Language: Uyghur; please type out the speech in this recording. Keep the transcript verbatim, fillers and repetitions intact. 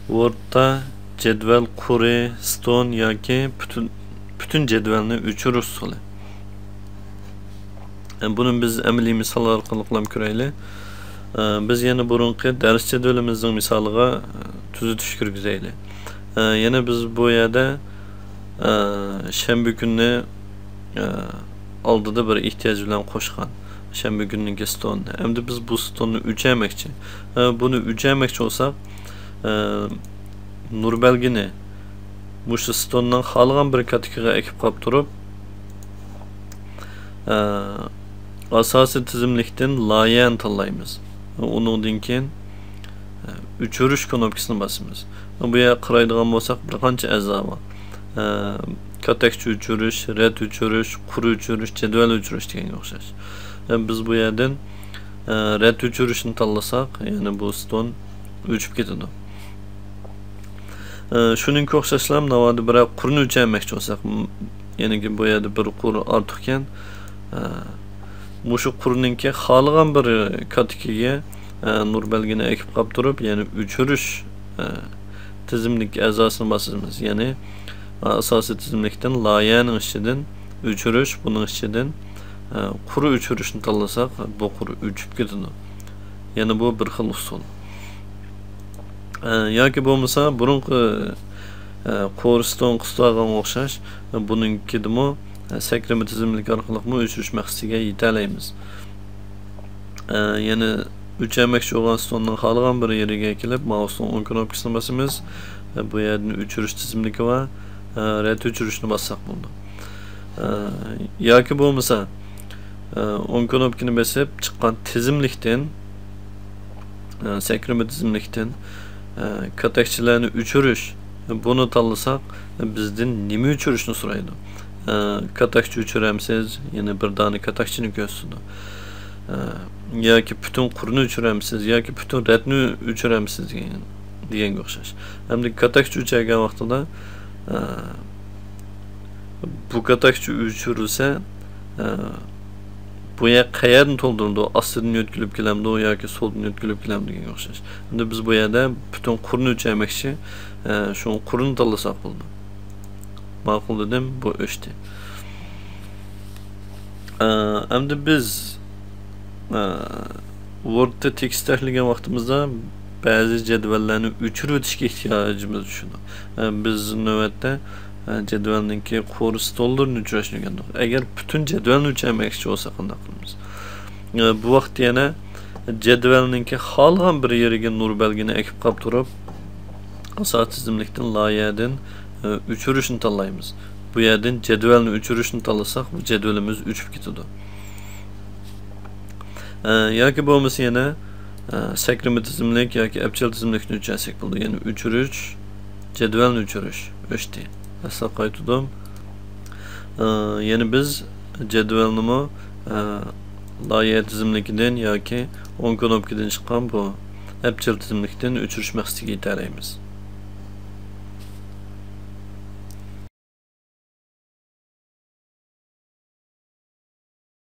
ۋوردتا جەدۋەل قۇرى، ستون ياكى پۈتۈن، پۈتۈن جەدۋەلنى ئۆچۈرۈش ئۇسۇلى. بۇنى بىز ئەمەلىي مىسال ئارقىلىقلا كۆرەيلى. بىز يەنە بۇرۇنقى دەرس جەدۋىلىمىزنىڭ مىسالىغا تۈزىتىش كىرگۈزەيلى. يەنە بىز بۇ يەردە شەنبە كۈنىنى ئالدىدا بىر ئېھتىياج بىلەن قوشقان شەنبە كۈنىنىڭكى ستوننى. ئەمدى بىز بۇ ستوننى ئۆچەرمەكچى. بۇنى ئۆچەرمەكچى بولساق، نۇر بەلگىنى مۇشۇ ستوننىڭ خالىغان بىر كاتىكىغا ئەكىپ قاپتۇرۇپ، ئاساسىي تىزىملىكتىن لايىھەنى تاللايمىز. ئۇنىڭدىن كېيىن ئۆچۈرۈش كۇنۇپكىسىنى باسىمىز. بۇ يەرگە قارايدىغان بولساق، بىر قانچە ئەزا بار. كاتەكچە ئۆچۈرۈش، رەت ئۆچۈرۈش، قۇر ئۆچۈرۈش، جەدۋەل ئۆچۈرۈش دېگەنگە ئوخشاش. بىز بۇ يەردىن رەت ئۆچۈرۈشنى تاللىساق، يەنى بۇ ستون ئۆچۈپ كېتىدۇ. شۇنىڭغا ئوخشاشلا، ناۋادا بىرەر قۇرنى ئۆچەرمەكچى بولساق، يەنىكى بۇ يەردە بىر قۇر ئارتۇقكەن. مۇشۇ قۇرنىڭكى خالىغان بىر كاتىكىگە نۇر بەلگىنى ئەكىپ قاپتۇرۇپ، يەنى ئۆچۈرۈش تىزىملىك ئەزاسىنى باسىمىز. يەنى ئاساسىي تىزىملىكتىن لايىھەنىڭ ئىچىدىن ئۆچۈرۈش، بۇنىڭ ئىچىدىن قۇر ئۆچۈرۈشنى تاللىساق، بۇ قۇر ئۆچۈپ كېتىدۇ. يەنى بۇ بىر خىل ئۇسۇل. ياكى بولمىسا بۇرۇنقى قۇر ستون قىستاغانغا ئوخشاش، بۇنىڭكىدىمۇ سەكرىمە تىزىملىك ئارقىلىقمۇ ئۆچۈرۈش مەقسىتىگە يېتەلەيمىز. يەنە ئۆچەرمەكچى بولغان ستوننىڭ خالىغان بىر يېرىگە كېلىپ، مائۇسنىڭ ئوڭ كۇنۇپكىسىنى باسىمىز. بۇ يەردىن ئۆچۈرۈش تىزىملىكى بار، رەت ئۆچۈرۈشنى باسساق بولىدۇ. ياكى بولمىسا، ئوڭ كۇنۇپكىنى بېسىپ، چىققان تىزىملىكتىن، سەكرىمە تىزىملىكتىن كاتەكچىلەرنى ئۆچۈرۈش، بۇنى تاللىساق، بىزدىن نېمە ئۆچۈرۈشنى سورايدۇ؟ كاتەكچە ئۆچۈرەمسىز؟ يەنە بىر دانە كاتەكچىنى كۆرسىتىدۇ. ياكى پۈتۈن قۇرنى ئۆچۈرەمسىز؟ ياكى پۈتۈن رەتنى ئۆچۈرەمسىز؟ دېگەن، دېگەنگە ئوخشاش. ئەمدى كاتەكچە ئۆچەرگەن ۋاقتىدا، بۇ كاتەكچە ئۆچۈرۈلسە، بۇ يەر قەيەردىن تولدۇرۇلىدۇ؟ ئاستىدىن يۆتكىلىپ كېلەمدۇ ياكى سولدىن يۆتكىلىپ كېلەمدۇ دېگەنگە ئوخشاش. ئەمدى بىز بۇ يەردە پۈتۈن قۇرنى ئۆچەرمەكچى، شۇڭا قۇرنى تاللىساق بولىدۇ. ماقۇل دېدىم، بۇ ئۆچتى. ئەمدى بىز ۋوردتا تېكىست تەھرىرلىگەن ۋاقتىمىزدا بەزى جەدۋەللەرنى ئۆچۈرۈۋېتىشكە ئېھتىياجىمىز چۈشىدۇ. بىز نۆۋەتتە جەدۋەلنىڭكى قۇر ستونلىرىنى ئۆچۈرۈشنى ئۆگەندۇق. ئەگەر پۈتۈن جەدۋەلنى ئۆچۈرمەكچى بولساق قانداق قىلىمىز؟ بۇ ۋاقىتتا يەنە جەدۋەلنىڭكى خالىغان بىر يېرىگە نۇر بەلگىنى ئەكىپ قاپتۇرۇپ، ئاساسىي تىزىملىكتىن لايىھەدىن ئۆچۈرۈشنى تاللايمىز. بۇ يەردىن جەدۋەلنى ئۆچۈرۈشنى تاللىساق، بۇ جەدۋىلىمىز ئۆچۈپ كېتىدۇ. ياكى بولمىسا يەنە سەكرىمە تىزىملىك ياكى ئەپچىل تىزىملىكنى ئۆچۈرسەك بولىدۇ. يەنى ئۆچۈرۈش، جەدۋەلنى ئۆچۈرۈش، ئۆچتى. ئەسلىگە قايتىدىم. يەنە بىز جەدۋەلنىمۇ لايىھە تىزىملىكىدىن ياكى ئوڭ كۇنۇپكىدىن چىققان بۇ ئەپچىل تىزىملىكتىن ئۆچۈرۈش مەقسىتىگە يېتەلەيمىز.